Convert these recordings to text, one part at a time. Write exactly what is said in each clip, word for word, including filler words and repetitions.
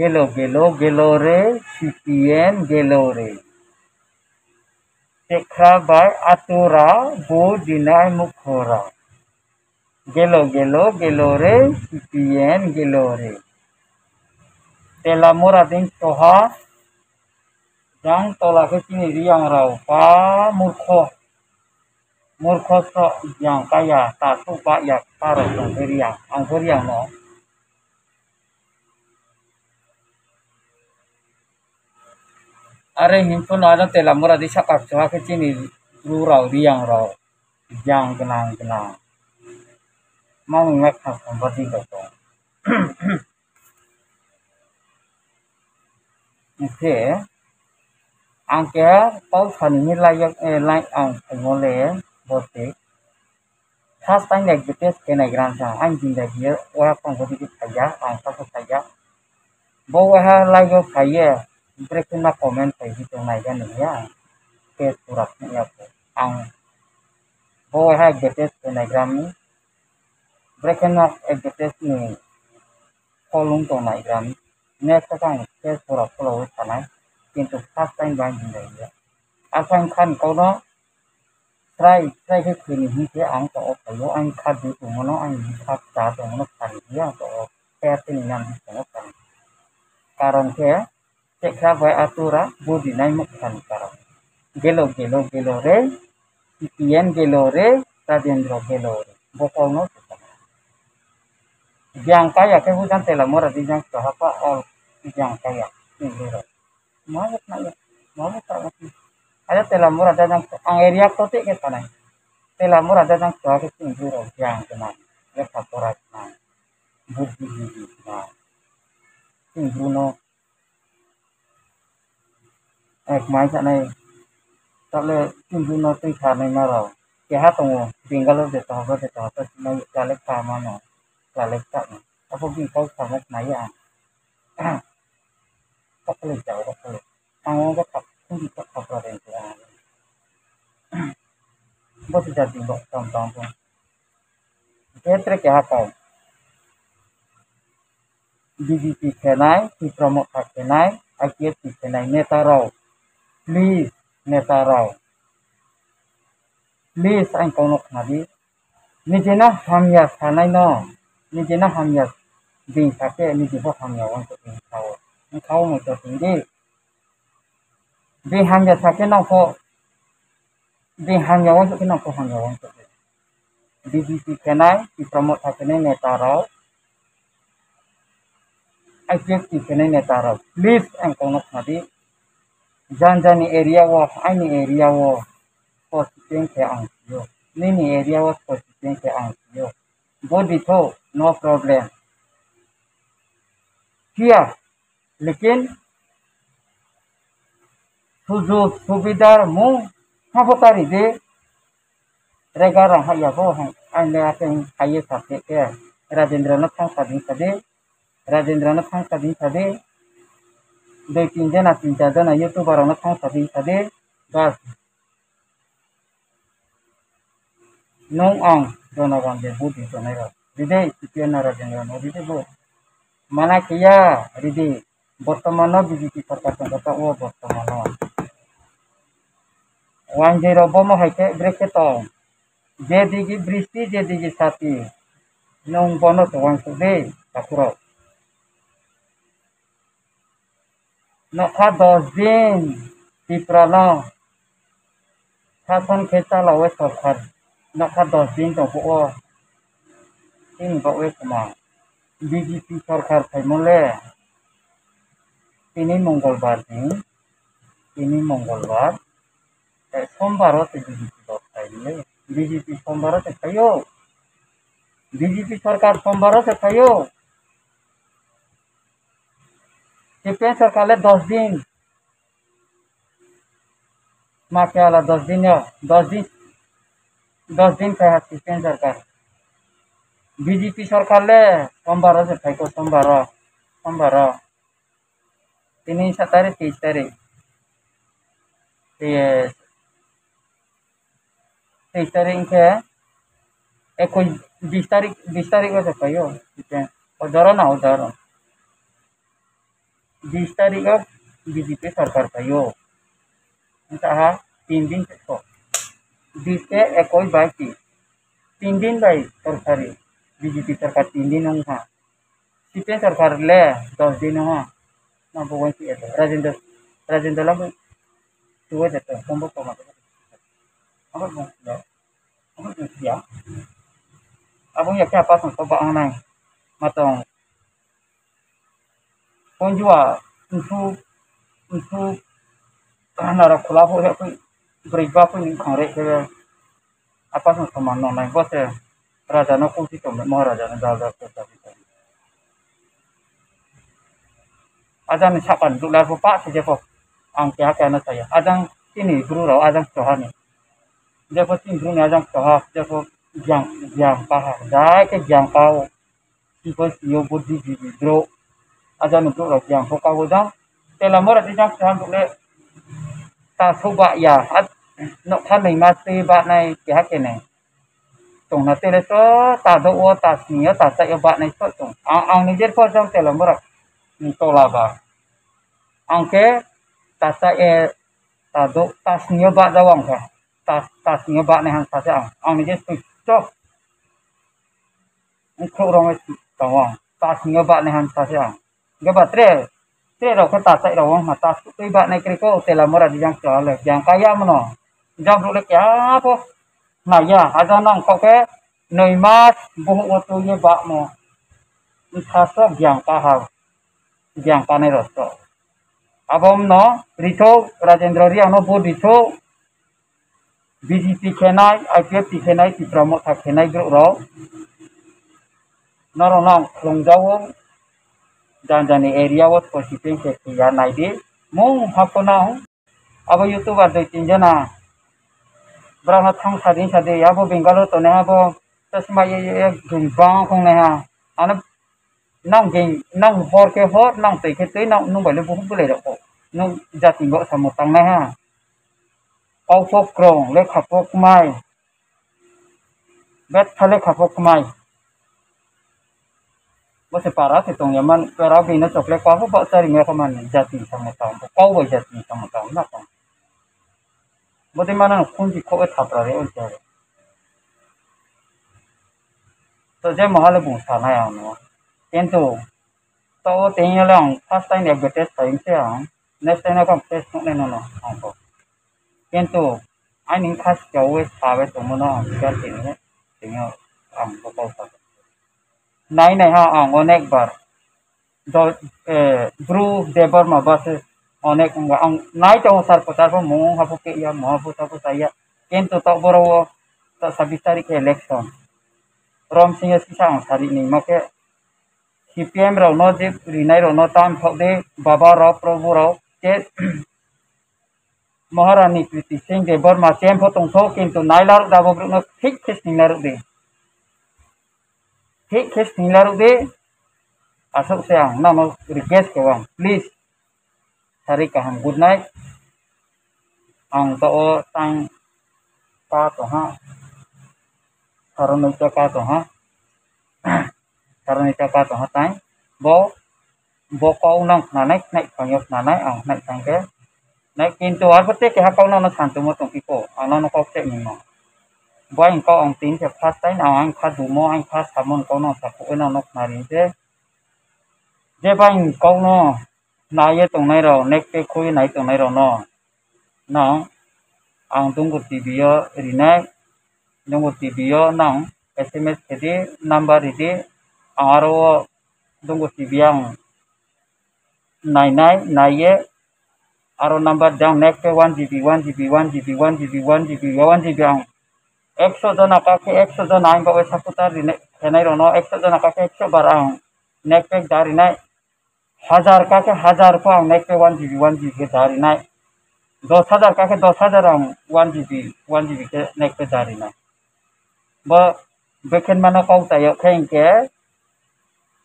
Gelo gelo gelo re, C P M gelo re. Tekra bai atura bo dinai mukhora. Gelo gelo gelo re, C P M gelo re. Tela mora ding toha, jang tola khe chini riyang rao pa murkho. Murkho sok yang kaya, ta tuk ba ya, ta rok tong khe riyang, ang khe riyang no. Are hinphano ano tela mora di sakha soha khe chini bru rao riyang rao yang gwnang gwnang mangwi ma khasong ba di rok tong. Hwnkhe ang keha kok sanini lai ang phaimo le bo se. First time advertise khe naigra ang, ang jindagi o warak tong bo digi khaijak, ang sasa khaijak. Bo waha like o khaiye, brekhe ma comment khai hi tong naiga ni ya, ang page pura khna ya ko. Ang bo waha advertise khe naigra mi, brekhe ma advertise ni kolung tong naigra mi. Next ta ang page pura follow wi sanai, kintu first time bai jindagi ya. Asang khan kono Try, try khe khwini hinkhe ang to o phaio, ang kha di tongmano, ang kha cha tongmano, kha di ang to o khe tini nan di tongo kha. Karon khe, tekha bai atura, budi nai mukha ni karon. Gelo, gelo, gelo re, C P M gelo re, Rajendra gelo re. Bo kokno swkang. Jang kaya khe hujan tela mora di jang soha pa ol jang kaya. Ni bero. Mabo khnai, mabo khnai. Ada tela mora jajang ang area ko te ke tanai. Tela mora jajang to ke sing bru rok jang kena. Lekha pora kena. Budi budi kena. Sing bru no. Ek mai sanai. Tale sing bru no tei sanai maro. Keha tongo. Bangalore de to, de to, mai kale kha mano. Kale kha. Apo bi kau kha nai ya. Kokle jao kokle. Ang o kok khum kok khapra reng kha. Bo si jadi bo tom tom bo. Jetre keha kau. B J P khenai, Tipra Motha khenai, I P F T khenai neta rok. Please, neta rok. Please, ang kono khnadi. Nijina hamya sanai no, nijina hamya bini sakhe nijibo hamya wansuk ni sao. Sao muitu tindi. Bini hamya sakhe nokho, bini hamya wansuk khe nokho hamya wansuk. B J P khenai, Tipra Motha khenai neta rok. I P F T khenai neta rok, please ang kongno khnadi. Jan jani area o, aini area o, positive khe ang sio. Nini area o positive khe ang sio. Body tho, no problem. Phiya, lekin sujog subidar mung hapotari de. Rega rang haya bo hang, ang le ateng haye sa ke ke. Rajendra no thang sa ding sa de. Rajendra no thang sa ding sa de. Dui tin jana, tin char jana YouTuber rok no thang sa ding sa de. Bas. Nung ang jonogon de budi tonai rok. Ride, C P M no Rajendra no ride bo. Mana kiya, ride. Bortomano B J P sorkar tongkha ta o bortomano. Wanjwi rok bomo hai khe brekhe tong. Jedigi bristi, jedigi sati. Nwng bono se wansuk de, takhurok. Nokha dos din Tiprano sason khe chalao sorkar. Nokha dos din tongkho o. Chini bagwi kwma. B J P sorkar phaimole tini Mongolbar ni, tini Mongolbar, eh, Sombar o se B J P rok phaimole. B J P Sombar o se phaio. B J P sorkar Sombar o se phaio. C P M sorkar le dos din. Ma khe ala dos din yo, dos din, dos din khe ha C P M sorkar. B J P sorkar le Sombar o se phaikho, Sombar o, Sombar o. Tini sa tarik, teis tarik. Yes. Teis tarik hwnkhe ekoi, bis tarik, bis tarik o se phaio. Hwnkhe o jora na o jora. bis tarik o B J P sorkar phaio. Wngkha ha tin din se kok. Bis se ekoi bai tin. Tin din bai sorkari, B J P sorkar tin din wngkha. C P M sorkar le dos din wngkha. Ma bo wngkha eto. Rajendra, Rajendra labo tuwe de to, kombo koma. Abo bo ya. Abo bo ya. Abo ya kya pasang to ba angnai. Matong. Ponjua, nsu, nsu, nara khula bo ya koi, bwrwi ba koi ni khang re khe, apa song saman no nai bo se, raja no kung si tong, Maharaja no dal dal khe sa si tong. Ajang ni sapan dula bo pa se je ko, ang kya kya no saya, ajang tini bru rao ajang choha ni, je ko tini bru ni ajang choha, je ko gyang, gyang pa ha, jai khe gyang pa o. Twibo sio bo D G B bro. Ajani borok yang kho kago jang. Tela mora di jang kha bole. Ta so ba ya. At nok kha nei ma twi ba nai keha kene. Tong na tele so ta do o ta sni o ta cha o ba nai so tong. Ang, ang ni jer pho jang tela mora. Ni tola ba. Ang khe ta cha e ta do ta sni o ba jao ang kha. Ta, ta sni o ba nai han sa se ang. Ang ni jer twi chok. Wngkhorok rok tongo, ta sini o ba nai han sa se ang. Hingke ba tre, tre rok khe ta chai rok wng ma ta sutwi ba nai kri ko tela mora di jang chwla le jang kaya mano. Jang rok le kya bo nai ya, ajang nang kok khe nui mas buhuk o twi ye ba mo. Wngkha sok jang kaham, jang kanai rok sok. Abo wngno rithok Rajendra Reang no bo rithok. B J P khenai, I P F T khenai, Tipra Motha khenai borok rok. Norok no ang khulumjago, jani jani area o constituency khe ya naidi. Mung haphano ang abo YouTuber dui tin jona borok no thang sadi sadi abo Bengal o tongnai abo chosma ye ye gwi bang tongnai ha. Ano nang geng, nang hor khe hor, nang twi khe twi, nang nung bai le buhuk bwlai rok kok. Nung jati bo samo tangnai ha. Kau pok krong, lekha pok mai. Betha lekha pok mai. Bo se para se tong ya man, para bini chocolate pa bo chari me ko man jati samo tang. Kau bai jati samo tang na tang. Bo de mana khunji kho e thapra re oi chari. To je mohale bung sanai ang no. Kintu to o tengyo le ang first time advertise time se ang. Next time ang face nuknai nono ang bo. Kintu ani kha sikya o sabai tongmano ang sikya tini tini ang bo kok sa. Nai nai ha ang onek bar. Do, eh, Bru Debbarma base onek wngkha. Ang nai tongo sar kwchar bo mung habu ke ya, mung habu sabo chaya. Kintu tok boro o ta sabis tarik election. Rom Singh sisa ang sari ni mo khe C P M rok no je rinai rok no tam thok de baba rok, probu rok, je Maharani Kriti Singh Debbarma chem pho tongthok, kintu nailarok da bo borok no thik khe singlarok di. Thik khe singlarok di. Aswk se ang nono request khe ang, please. Sari kaham, good night. Ang to o tang pa to ha. Saro noi to ka to ha. Karoni ta ka tong ha tai. Bo, bo kok nang khnanai, khnai phangyo khnanai, ang khnai phangkhe. Nai kintu arbo tei keha kok nang no santumo tongphiko, ang nang no kok chek nimo. Bo ang kok ang tin khe first time, ang ang kha dumo, ang kha samon kok nang sakhugwi nang no khnari khe. Je bai ang kok no naiye tongnai rok, next day khoi nai tongnai rok no. Nang, ang Dungur T V o rinai, Dungur T V o nang S M S khedi, number ridi, ang aro o Dungur T V ang nainai, naiye, aro number jang next day one G B, one G B, one G B, one G B, one G B, one G B ang ekso jona kakhe ekso jona ang bagwi supporter rinai, khenai rokno ekso jona kakhe ekso bar ang next day da rinai. Hajar kakhe hajar pho ang next day one G B, one G B khe da rinai. Dos hajar kakhe dos hajar ang one G B, one G B khe next day da rinai. Bo bekhen mano kok tayok khe hinkhe,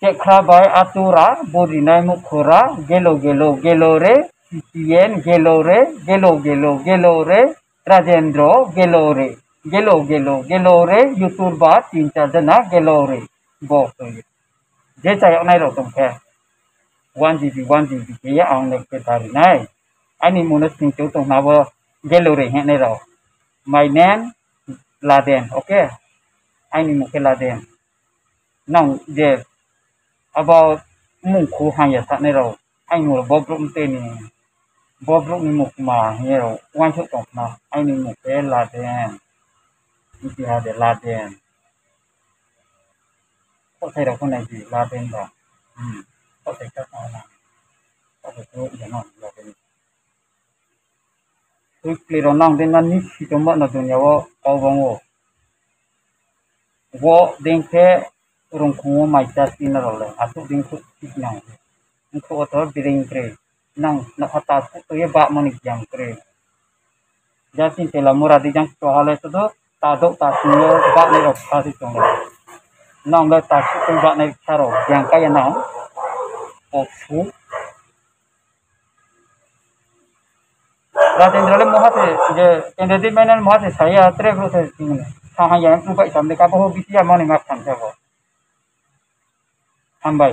Chekra bai atura, bo rinai mukhura, gelo gelo gelo re, C P M gelo re, gelo gelo gelo re, Rajendra gelo re, gelo gelo gelo re, YouTuber tin char jona gelo re. Bo twi. Je chayoknai rok tong khe. one G B, one G B khe ang no khe dari nai. Aini mung no sing tong tong na bo gallery hinwi rok. My name Laden, okay? Aini mung khe Laden. Nang je abo mung khu hanya sanai rok. Aini mung bo brouh tei ni, bo brouh ni mung ma hinwi rok. Uansuk tong khna, aini mung khe Laden. Iti ha de Laden. Kothai rok phano di Laden ba. Hmm. Kothai kha phano. Kothai kha phano Laden. Twi kli rok nang den na ni si tong ba no dunya o kau bang o. Wo den khe rung khung o mai cha tin na rok le. Asuk den khe tik nang. Wngkha o to bireng kre. Nang nokha ta suk twi ba mani jang kre. Jasing tela mura di jang to hale sudu ta do ta sing le ba ne rok sa si tong le. Nang le ta suk twi ba ne sa rok jang kaya nang. O su. Rajendra le moha se je candidate mane moha se saya tre bro se sing ne. Sa ha ya tu bai sam de ka bo bisi ya mani ma tham sa bo. Hambai.